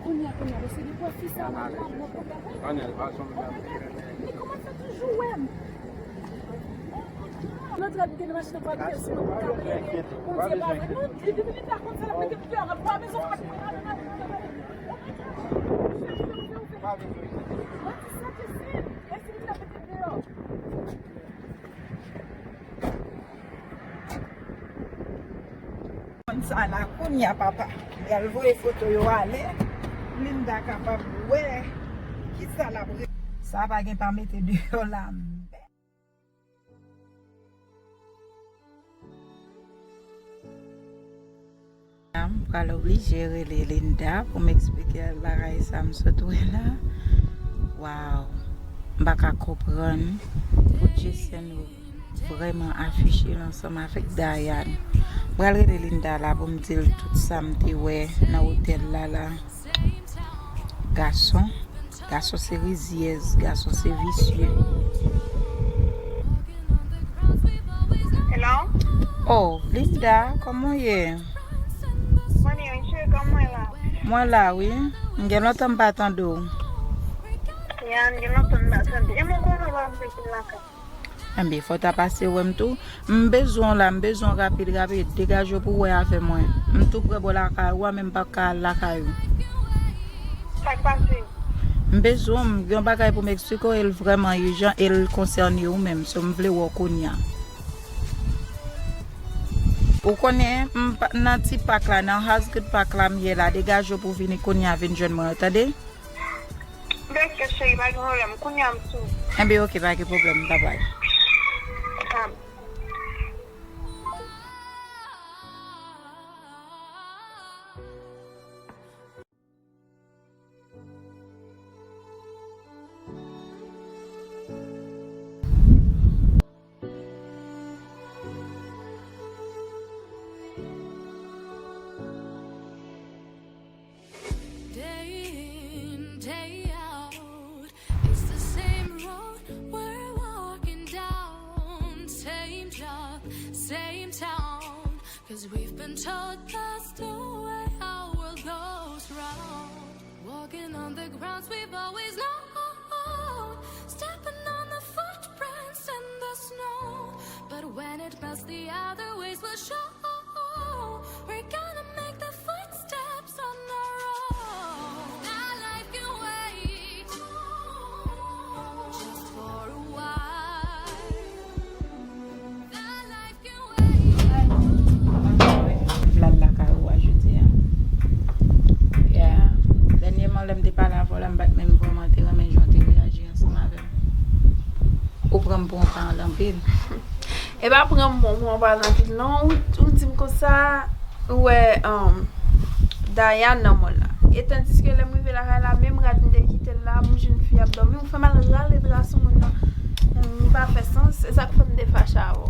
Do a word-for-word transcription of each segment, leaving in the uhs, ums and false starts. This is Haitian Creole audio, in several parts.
Kounye a, kounye a, mesye, li kwè fi sa la, la, mwen konn pa. Anèl, pa son. Men kòman fè toujou wè m? Lòt la, m gen machin nan pa byen sou mwen, m ka plede. Ou di pa vre. Non, li, li, li pa konn sa l ap mete m deyò, nan bwa mezon, pa mwen, pa mwen, pa mwen. Mwen di sa, Jezi, e si li t ap mete m deyò? Konn sa la, kounye a, papa. Y al voye foto yo ale. Linda kapab wè kisa l ap re-, sa pa gen pa mete deyò la. M pral oblije rele Linda pou m eksplike l bagay sa m sot wè la. Waw! M pa ka konprann pou Jason vrèman afiche l ansanm avèk Diane. M pral rele Linda la pou m di l tout sa m te wè nan otèl la la. Gason, gason se rizyèz, gason se visye. Hello? Oh, Linda, kòman w ye? Mwen byen, wi, cheri, kòman w ye la? Mwen la, wi. M gen lontan m pa tande w. Ya, m gen lontan m pa tande. E mwen konnen w pa vle vin lakay. Enben, fò w ta pase wè m tou. M bezwen w la, m bezwen w rapid, rapid. Degaje w pou w wè avè mwen. M tou prè bò lakay ou a, men m pa ka al lakay ou. Sa k pase? M bezwen w, m gen yon bagay pou m eksplike w, e l vrèman ijan, e l konsène ou menm. So, m vle wè w kounye a. Ou konnen, m pa, nan ti pak la, nan House Good Park la, m ye la. Degaje w pou w vini kounye a, vin jwenn mwen, tande? Bèk, cheri, pa gen pwoblèm. Kounye a m sou. Enben, oke, pa gen pwoblèm. Babay. Ah. Day in, day out, it's the same road we're walking down, same job, same town, 'cause we've been taught that's the way our world goes round. Walking on the grounds we've always known, stepping on the footprints in the snow. But when it melts, the other ways will show. We're gonna make the footsteps on our own. That life can wait, just for a while. That life can wait. M vle al lakay ou a jodi a. Yeah. Dènyèman, lè m te pale avè w la, m pa t menm vrèman te renmen jan w te reyaji ansanm avè m. Ou pran m pou yon paran anpil. E pa pran m pou yon paran anpil, non. Ou, ou di m konsa, ou wè, um, Diane nan mòn la. E tandiske lè m rive lakay la, menm rad m te kite l la, m jwenn fi ap dòmi. Ou fè m al rale dra sou moun nan. Hmm, li pa fè sans. Se sa k fè m te fache avè w.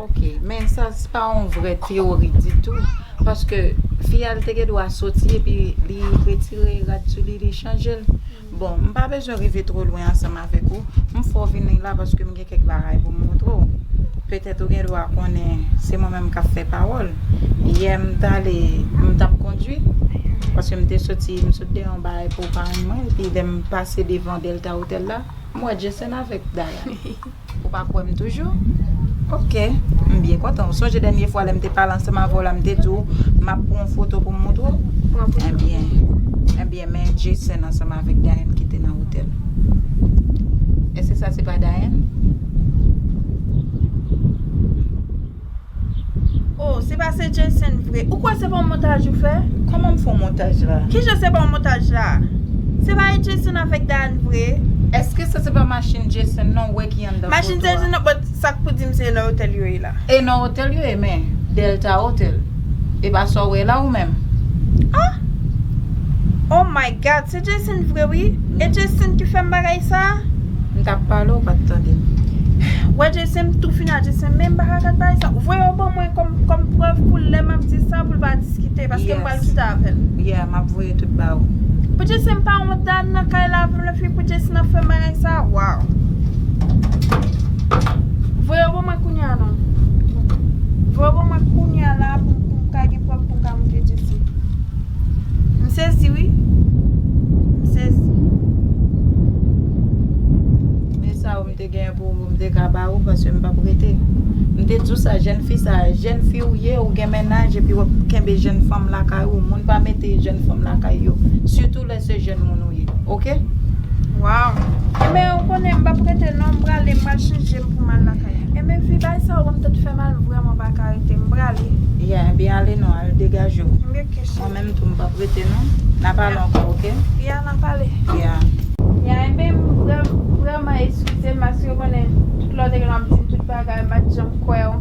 Ok, men sa se pa yon vrè teyori ditou. Paske fi a, li te gen dwa soti epi li retire rad sou li, li chanje l. Bon, m pa bezwen rive twò lwen ansanm avèk ou. M fè w vini la paske m gen kèk bagay pou m montre w. Petèt ou gen dwa konnen se mwen menm k ap fè pawòl. Yè m t ale, m t ap kondui, paske m te soti, m sot deyò yon bagay pou parenn mwen, epi lè m pase devan Delta Hotel la, m wè Jason avèk Diane. Ou pa kwè m toujou? Ok. M byen kontan. Ou sonje dènye fwa lè m te pale ansanm avè w la, m te di w m ap pran yon foto pou m montre w? Pran foto. Ebyen, ebyen, men Jason ansanm avèk Diane ki te nan otèl. Èske sa se pa Diane? Oh, se pa se Jason vre. Ou kwè se pa yon montaj ou fè? Kòman m fè yon montaj la? Kijan se pa yon montaj la? Se pa e Jason avèk Diane vre? Èske sa se pa machin Jason nan ou wè ki anndan foto a? Machin Jason nan, but sa k pou di m se nan otèl yo ye la. E nan otèl yo ye, men Delta Hotel. E pa sa w wè la ou menm? Ah! Oh my God, se Jason vre wi. E Jason ki fè m bagay sa? M t ap pale, ou pa t tande m. Wè Jason, m tou fini a Jason, men m pa ka gad bagay sa. Ou voye yo ban mwen kòm, kòm prèv pou lè m ap di sa, pou l pa diskite, paske m pral kite avè l. Yeah, m ap voye tout ba ou. Pou Jason pa yon dam nan kay la avè m, lè fi pou Jason ap fè m bagay sa, waw. M te gen pou m te ka ba ou, paske m p ap rete. M te di w sa, jèn fi sa, jèn fi ou ye, ou gen mennaj, epi w ap kenbe jèn fanm lakay ou. Moun pa mete jèn fanm lakay yo, sitou lè se jèn moun ou ye, oke? Waw. Enben, ou konnen m p ap rete non, m prale, m pral chanje m pou m al lakay. Enben, fi, bagay sa yo ban m tèt fè mal, m vrèman pa ka rete, m prale. Ya, enben, ale non, al degaje w. Mwen menm tou, m p ap rete non. N a pale ankò, oke? Ya, n a pale. Ya. Ya, enben, m vrè-, vrèman eskize m, paske w konnen, tout lè w te gen lè w ap di m tout bagay, m pa t janm kwè w.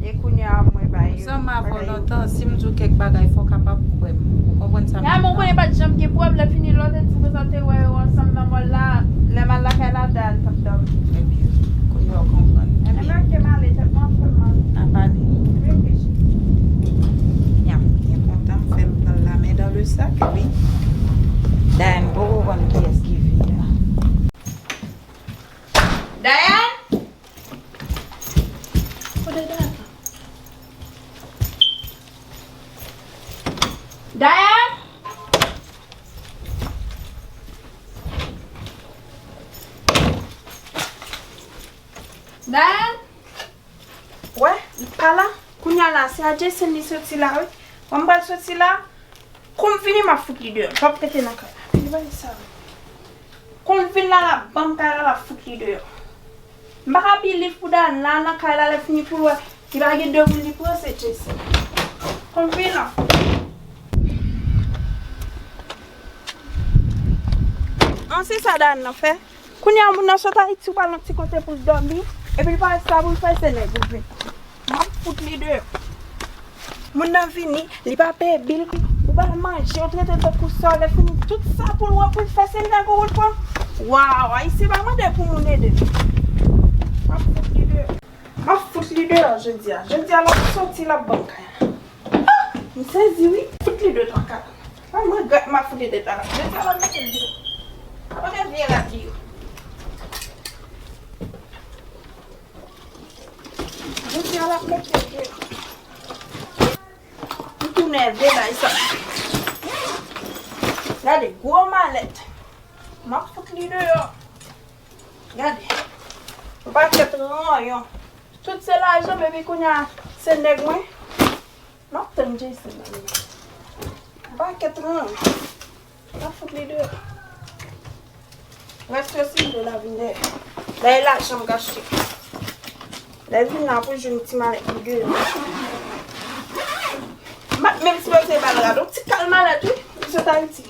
E kounye a, mwen pa ye. Sa m avè w lontan, si m di w kèk bagay, fò w kapab kwè m. Ou konprann sa m di la? Ya, men w konnen pa t janm gen pwoblèm, fini lè w te di m konsa w te wè yo ansanm nan mòl la, lè m al lakay la, dan t ap dòmi. Ebyen, kounye a w konprann. Ebyen, oke, m ale, tèt mwen ap fè m mal. N a pale. Ebyen, oke, cheri. Ya, m byen kontan, m fè l pran la men dan le sak, wi. Dayane poko konn kiyès ki vini la. Dayane! Kote Dayane? Dayane! Dayane! Wè, li pa la. Kounye a la, se a Jason li soti la, wi. Wè m pral soti la. Kou m vini, m ap fout li deyò. Li p ap rete nan kay la. Li pa sa. Kou l vin la, l ap ban m kay la, l ap fout li deyò. M pa ka biliv pou Dayane la nan kay la, lè fini pou l wè li pa gen de moun li pran, se Jason. Kou l vin la. An, se sa Dayane nan fè. Kounye a, moun nan sot Ayiti, ou pral nan ti kote pou l dòmi, epi l pa wè sa pou l fè, se nèg ou vin. M ap fout li deyò. Moun nan vini, li pa peye bil, ou ba l manje, ou trete l tankou sòlè, fini tout sa pou l wè pou l fè, se nèg ou pou l pran. Waw, Ayisyen pa mande pou moun ede l. M ap fout li deyò. M ap fout li deyò jodi a. Jodi a, l ap soti, l ap ban m kay la. Ah! M sezi, wi. Fout li deyò nan kay la. Ah, m regrèt m ap fout li deyò la. Jodi a, l ap mete l deyò. Apre vye rad li yo. Jodi a l ap mete l deyò. M tou nève bay sa. Gade, gwo malèt. M ap fout li deyò. Gade. Yon pakèt ranyon. Tout se lajan m, epi kounye a, se nèg mwen. M ap tann Jason nan. Yon pakèt ranyon. M ap fout li deyò. Rès yo si m vle la vin dèyè. Dèyè lajan m gaste. Lè l vin la pou jwenn ti malèt li deyò. M ap menm sipoze ba l rad, yon ti kal malèt wi. Li sot Ayiti.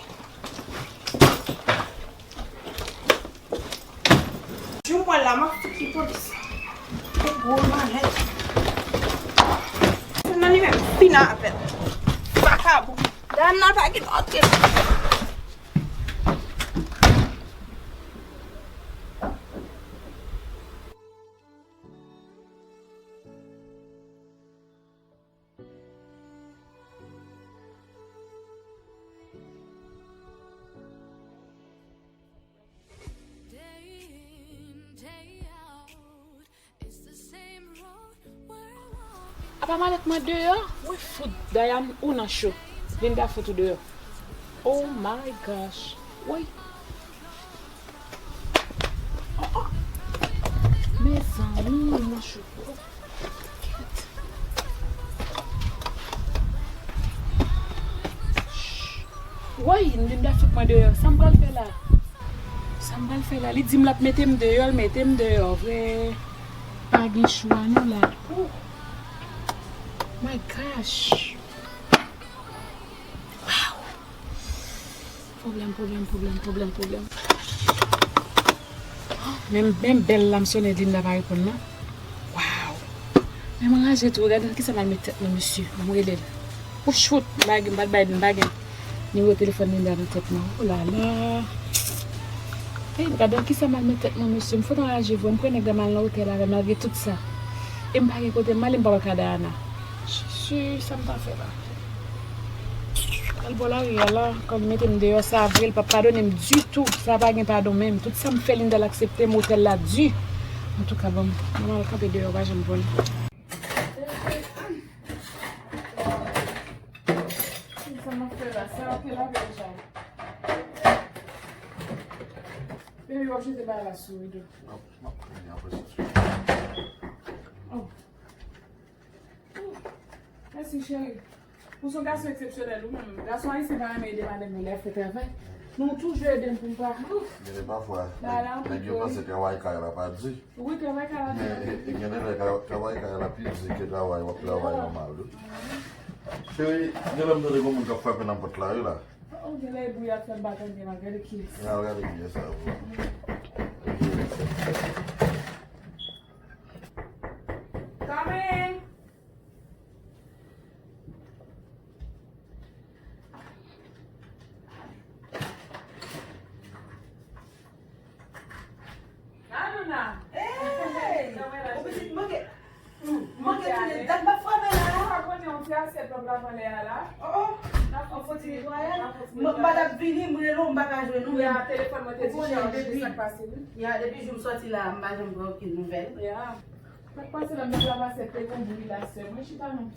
Jou mwen la, m ap fout li polis. Pou gwo malèt. Se nan li menm, fin avè l. Vakabon. Dam nan pa gen antre. Apa malèt mwen deyò? Woy, fout, Dayane, ou nan cho. Linda fout ou deyò. Oh my gosh. Woy. Oh, oh. Mezanmi, ou nan cho. Woy, Linda fout mwen deyò. Sa m pral fè la? Sa m pral fè la? Li di m l ap mete m deyò, l mete m deyò vre. Pa gen chwa non la. Oh my gosh. Wow. Pwoblèm, pwoblèm, pwoblèm, pwoblèm, pwoblèm. Menm, menm bèl la m sonnen Linda pa reponn non. Waw. Men m anraje tou, gade nan kisa m al met tèt mwen mesye. Ban m rele l. Wouch, fout, m pa gen, m pa t bay, m pa gen nimewo telefòn Linda nan tèt mwen. Oh la la. Ey, gade nan kisa m al met tèt mwen mesye. M fout anraje vre, m kwè nèg la m al nan otèl avè m malgre tout sa. E m pa gen kote m ale, m pa wè ka Dayana. Jezi, sa m ta fè la? Al bò lari a la, kòm li mete m deyò, sa vre, li p ap padone m ditou. Sa pa gen padon menm. Tout sa m fè, Linda l aksepte m, otèl la di. Antouka, bon, m al kanpe deyò, pa janm vole. Sa m ap fè la, sa ap fè la, deja. Baby, w ap jete bagay la sou rido. M ap, m ap pran Cheri, ou se yon gason eksepsyonèl ou menm. Gason ayisyen pa renmen ede madanm yo lè y ap fè travay. Men w toujou ede m pou m pa. Gen de pafwa, nèg yo panse travay kay la pa di. Wi, travay kay la pi di. Men gen de lè travay kay la pi di ke travay w ap travay nòmal wi. Cheri, gen lè m tande gen moun k ap frape nan pòt la wi la. Oh, gen lè e bri ap fè m pa tande, m al gade kiyès. Al gade kiyès sa wi. Coming! Adouna! Hey! Ou pitit manke, manke tounen dat m ap frape la. Ou pa konnen yon ti asyèt w ap lave anlè a la? Oh, oh. Yon fo ti netwayaj. M pa t ap vini, m rele w, m pa ka jwenn ou menm. Ya, telefòn mwen te dichaje, se sa k pase wi. Ya, depi jou m sòti la, m pa janm pran okenn nouvèl. Ya. Sa k pase la, m te lave asyèt, te gon bri la, sè mwen chita non.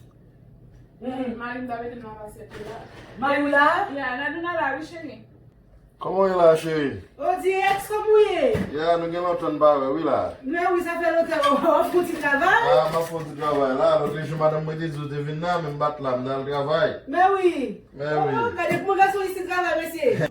Mari m ta mete m lave asyèt yo la. Mari w la? Ya, Nadouna la wi, cheri. Kòman w ye la, cheri? O, Dirèks, kòman w ye? Ya, nou gen lontan n pa wè wi la. Men wi, sa fè lontan. O, w ap fè yon ti travay? A, m ap fè yon ti travay la. Lòt jou madanm mwen te di w te vin la, men m pa t la, m t al travay. Men wi. Men wi. O, gade kòman gason isit travay, mesye.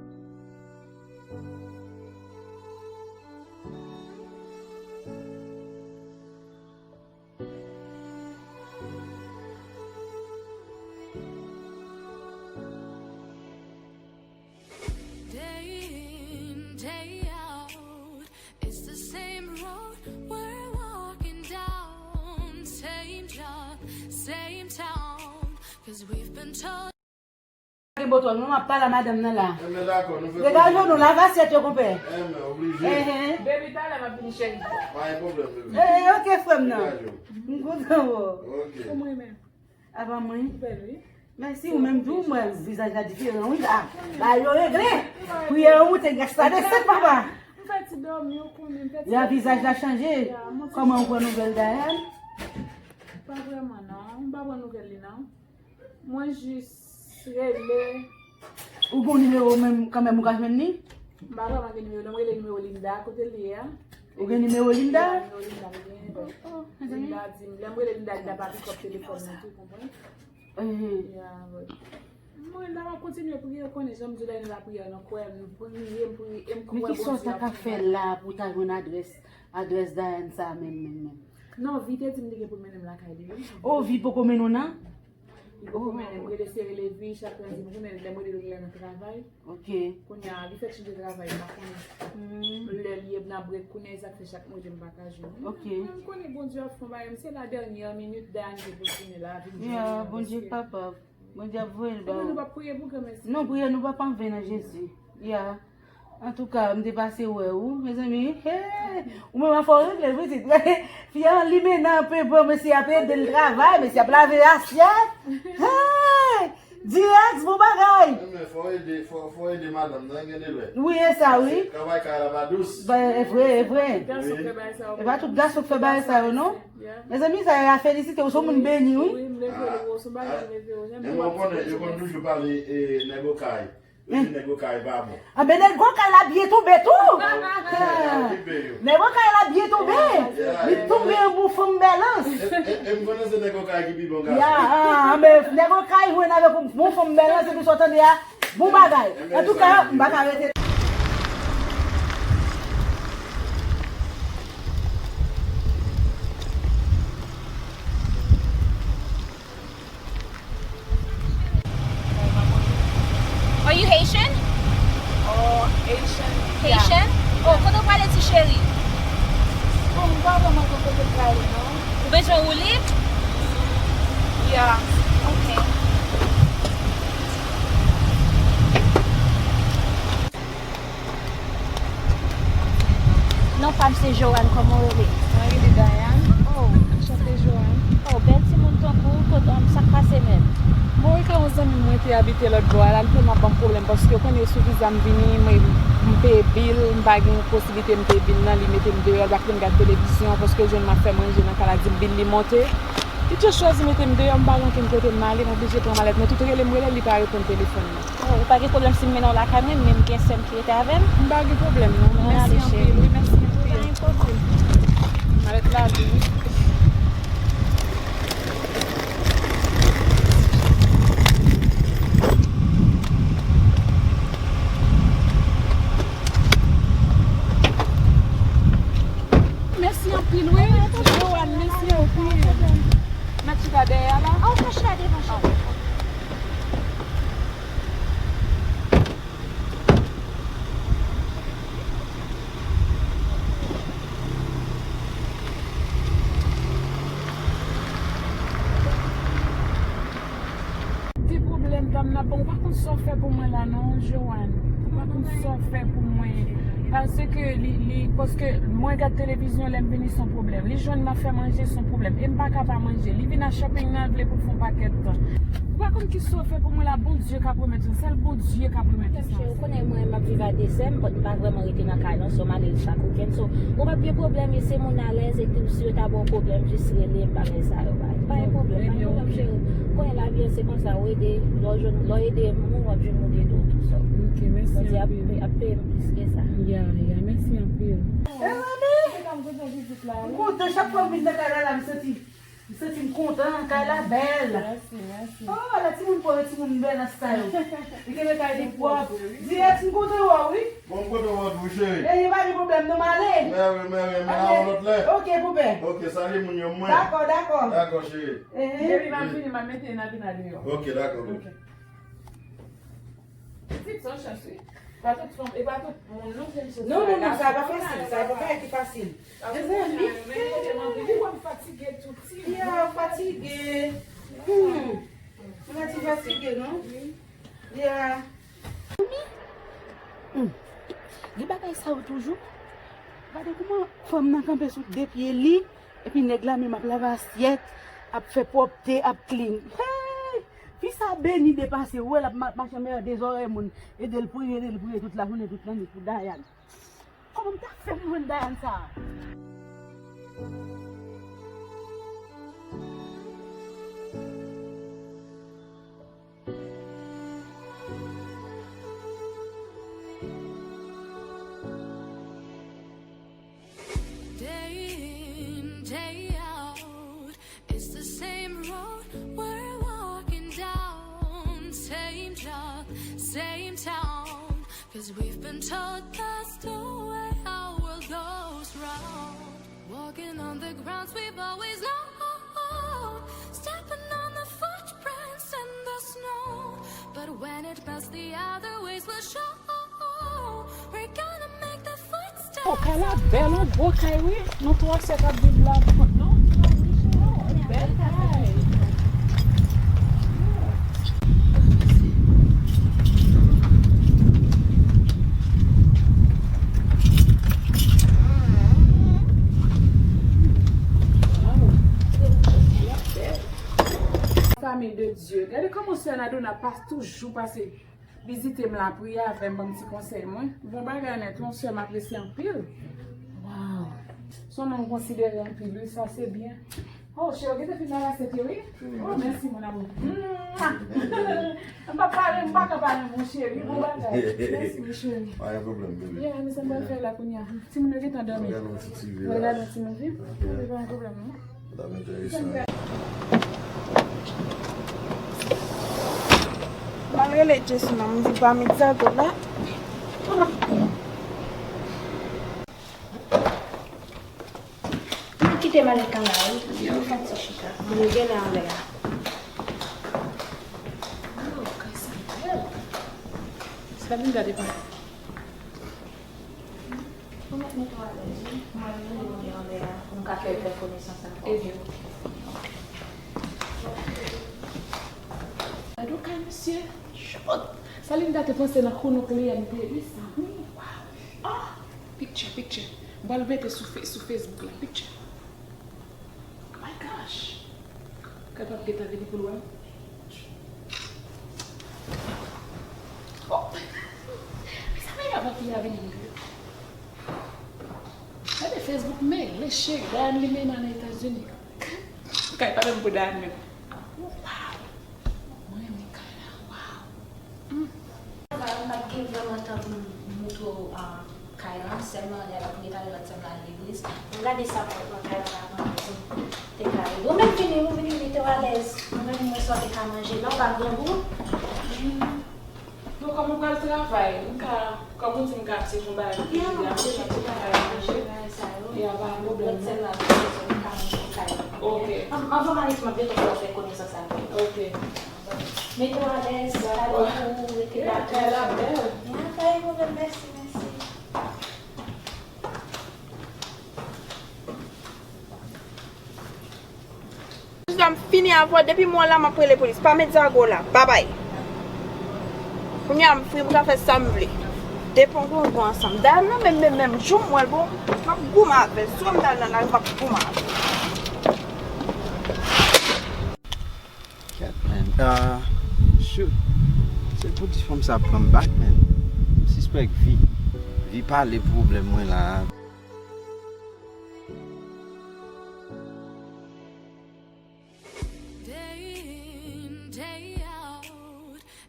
Day in, day out, it's the same road we're walking down, same job, same town, 'cause we've been told. Gen botò, nou ap pale a madanm nan la. Enben dakò, nou fè. Degaje w, nou lave asyèt yo, konpè. Enben oblije. Enhen. Baby, talè m ap vini, cheri. Pa gen pwoblèm, baby. Eh, ok, frè m nan. Degaje w. M kontan wè w. Ok. Kòman w ye menm? Apa mwen? Ou bèl, wi. Mèsi, ou menm tou, mwen, vizaj la diferan, wi. Ah, ba yo regle. Priyè yo moute, gras la desann, papa. M fè ti dòmi, ou konnen, m fè ti dòmi. Ya, vizaj la chanje. Ya, mwen ti. Kòman ou pran nouvèl Dayane? Pa vrèman, non. M pa pran nouvèl li, non. Mwen jis rele. Ou gon nimewo menm, kanmenm ou ka jwenn li? M pa vrèman gen nimewo, non, m rele nimewo Linda, kote l ye a? Ou gen nimewo Linda? Ya, nimewo Linda, m gen. Oh, oh, mezanmi. Linda di m, lè m rele Linda, Linda pa pikòp telefòn mwen tou, konprann? Mhm. Ya, but mwen la, m ap kontinye priye, ou konnen, jan m di w la, nou lapriyè, nou kwè, nou priye, m priye, e m kwè Bondye ap fè bagay. Men kisa w ta ka fè la pou w ta jwenn adrès, adrès Dayane sa menm, menm, menm? Non, Vi te di m li gen pou mennen m lakay li, wi. Oh, Vi poko mennen w nan? Li poko mennen m, rele se rele Vi, chak lè di m, ou konnen lè m rele l, li nan travay. Ok. Kounye a, li fèk chanje travay, m pa konnen. Hmm. Lè l ye nan brek kounye a, e sa k fè chak mwen di m pa ka jwenn li. Ok. Men m konnen Bondye ap fè yon bagay, m se la dènyè minit, Dayane te pou vini la, vin jwenn mwen. Ya, Bondye kapab. Bondye ap voye l ba ou. Ebyen, nou p ap priye pou granmèsi? Non, priyè nou p ap anven nan Jezi. Ya. Antouka, m te pase wè ou, mezanmi. Hey! Ou menm fò w regle l pitit. Fi a limen nan pe bon, mesye ap ede l travay, mesye ap lave asyèt. Hey! Dirèks, bon bagay! Wi, men fò ede, fò, fò ede madanm nan, gen de lè. Wi, e sa, wi. Travay kay la pa dous. Ben, e vre, e vre. Wi. E pa tout gason k fè bagay sa yo, non. Mezanmi, sa yo a felisite, ou se yon moun beni, wi. Wi, m leve l wo, se yon bagay m leve wo. Men ou konnen, yo konn toujou pale, e, nèg Okay. Yo di nèg Okay pa bon. A, men nèg Okay la byen tonbe tou. Nèg Okay la byen tonbe. Li tonbe yon bon fanm bèlans. E, e, e m konnen se nèg Okay ki pi bon gason. Ya, a, a, men nèg Okay jwenn avèk yon bon fanm bèlans, epi sa w tande a, bon bagay. Antouka, m pa ka rete. Are you Haitian? Oh, Haitian. Yeah. Haitian? Oh, kote w prale, ti cheri? Bon, m pa vrèman konn kote m prale, non. Ou bezwen woule? Yeah. Ok. Non pa m se Joanne, kòman w rele? Mwen rele Dayane. Oh. Anchante, Joanne. Oh, bèl timoun tankou w, kot, um, sa k pase menm? Mwen rele yon zanmi m, mwen te abite lòt bò a la, li tèlman ban m pwoblèm, paske w konnen sou viza m vini, mwen, m peye bil, m pa gen posiblite m peye bil nan, li mete m deyò, li pa kite m gad televizyon, paske l jwenn m ap fè manje nan kay la, di m bil li monte. Li just chwazi mete m deyò, m pa gen okenn kote m ale, m oblije pran malèt mwen, tout rele m rele l, li pa reponn telefòn mwen. Oh, ou pa gen pwoblèm si m mennen w lakay mwen, men m gen sè m ki rete avè m. M pa gen pwoblèm, non. Mèsi anpil, wi, mèsi anpil. Pa gen pwoblèm. Malèt la, wi. Anpil, wi. Joanne, mèsi anpil. M ap chita dèyè a la. An, ou ka chita devan, cheri. Ti pwoblèm tanm nan, bon, ou pa konn sa w fè pou mwen la non, Joanne. Ou pa konn sa w fè pou mwen. Paske li, li, paske mwen gad televizyon lè m vini se yon pwoblèm. Li jwenn m ap fè manje se yon pwoblèm. E m pa ka pa manje. Li vin a shopping nan, l vle pou l fè yon pakèt tan. Ou pa konn ki sa w fè pou mwen la, Bondye k ap remèt ou. Sèl Bondye k ap remèt ou sa. Ou konnen mwen, m ap viv a de sè m, but m pa vrèman rete nan kay lan, so m ale sa kokenn. So, ou p ap gen pwoblèm, e se moun alèz, e tou, si yo ta ba w pwoblèm, jis rele m, bagay sa yo, pa, pa gen pwoblèm, pa gen pwoblèm, cheri. Ou konnen lavi an se konsa, ou ede, lè w jwenn, lè w ede moun, w ap jwenn moun ede w tou, so. Ok, mèsi anpil. Bondye ap, ap peye m plis ke sa. Ya, ya, mèsi anpil. M kontan, chak fwa m vin nan kay la, la, m santi M santi m kontan, kay la bèl. Mèsi, mèsi. Oh, ala timoun pòv e timoun bèl nan style. Li kenbe kay li pwòp. Di, "Ex, m kontan wè w, wi." Bon, m kontan wè w tou, cheri. E, pa gen pwoblèm, non, m ale. Mè wi, mè wi, mè a yon lòt lè. Ok, poupè. Ok, salye moun yo, mwen. Dakò, dakò. Dakò, cheri. Ehe. Depi m ap vini, m ap mete Nadina deyò. Ok, dakò. Ok. Pitit, se yon chans, wi. Pa tout fanm, e pa tout moun non ki jwenn chans sa. Non, non, non, sa pa fasil, sa pa bagay ki fasil. Mezanmi. Men kote m anvi, li wè m fatige tou, ti. Ya, fatige. Hmm. M pa ti fatige, non. Ya. Hmm. Gen bagay sa yo toujou. Gade kouman fanm nan kanpe sou de pye li. Epi nèg la menm ap lave asyèt, ap fè pwòpte, ap clean. Hey! Fi sa beni depase, ou wè l ap ma-, mache anmède zòrèy moun, ede l priye, ede l priye tout lajounen, tout lannwit pou Dayane. Kòman m ta fè m jwenn Dayane sa a? Day in, day out, it's the same road we're walking down, same job, same town, 'cause we've been told that's the way our world goes round. Walking on the grounds we've always known, stepping on the footprints in the snow. But when it melts, the other ways will show. We're gonna make the footsteps. Oh, kay la bèl, yon gwo kay, wi. Nou twa sè k ap viv la, non? Bèl kay. Famille de Dieu. Gade kòman sè Nadona pa toujou pase vizite m la, priye avè m, ban m ti konsèy mwen. Bon bagay nèt, yon sè m apresye anpil. Waw. Se yon nonm m konsidere anpil, wi, sa se byen. Oh, cheri, ou gentan fin nan rasyèt yo, wi? Oh, mèsi, mon amour. Mwa! M pa pale, m pa ka pale, mon cheri. Bon bagay. Mèsi, mon cheri. Pa gen pwoblèm, bebe. Yeah, men sa m pral fè la kounye a. Timoun yo gentan dòmi. Mwen gade yon ti T V la. Mwen gade yon ti movie. Ok, pa gen pwoblèm, non. Mwen rele Jessy, non, m di pa met sa tou la. Nou kite malèt lan la, wi. Nou fè ti chita. Mwen gen la anlè a. Oh, kay sa bèl. Sa vin gade pa. Ou mèt mete w alèz, wi. Mwen, mwen, mwen, mwen, mwen, pou m ka fè, fè konesans ankò. Ebyen, ok. Gade yon kay, mesye. Chòt. Sa Linda te panse nan kono kliyè m te ye sa. Wi, waw. Ah! Picture, picture. M pral mete sou Fe-, sou Facebook la. Picture. Oh my gosh! Kay p ap gentan vini pou l wè m. Oh! Mezanmi, avan fi a vini m. Gade Facebook, men, men cheri, Dayane li mennen nan Etazini. Kay pa menm pou Dayane menm. Waw! Mwen renmen kay la, waw! Hmm. M pa t gen vrèman tan pou m montre w, ah, kay lan, sèlman lè l ap rete avèk lòt sè m nan legliz. M gade sa mwen pran kay lan avan pou m te ka rele. Ou menm vini, ou vini, mete w alèz. Mwen menm mwen sa w te ka manje. Lè w pa grangou. Hmm. Donk, kòm ou pral travay, m ka, kòm ou di m ka ap chèche yon bagay pou manje, m ap chèche yon bagay manje. Bagay sa yo. Ya, pa gen pwoblèm. Lòt sèn nan, se sèn nan, se kay. Ok. An-, anvan m ale, m ap gentan fè konesans avè l. Ok. Mete w alèz, kay ou, rete la. Kay la bèl. Ya, pa gen pwoblèm, mèsi, mèsi. Jis la m fini avè w, depi m wè w la, m ap rele polis. Pa met zago la. Babay. Kounye a m fri, m ka fè sa m vle. Depi w gon gou ansanm. Dayè, nan menm, menm, menm jou m wè l, bon, m ap goumen avè l. Si w wè m dal nan lari, m ap goumen avè l. Kèt, man. Ah, shoot. Se pou di fanm sa pran m back, man. M sispèk Vi. Vi pale pwoblèm mwen la. Day in, day out,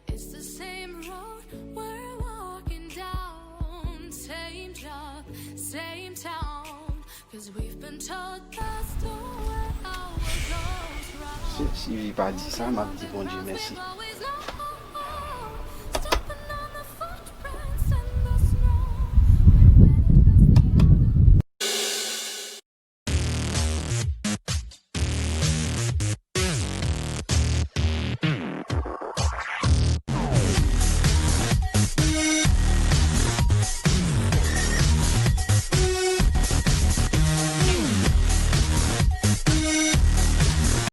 it's the same road we're walking down, same job, same town, 'cause we've been told the story our goes round. Si, si Vi pa di sa, m ap di Bondye mèsi.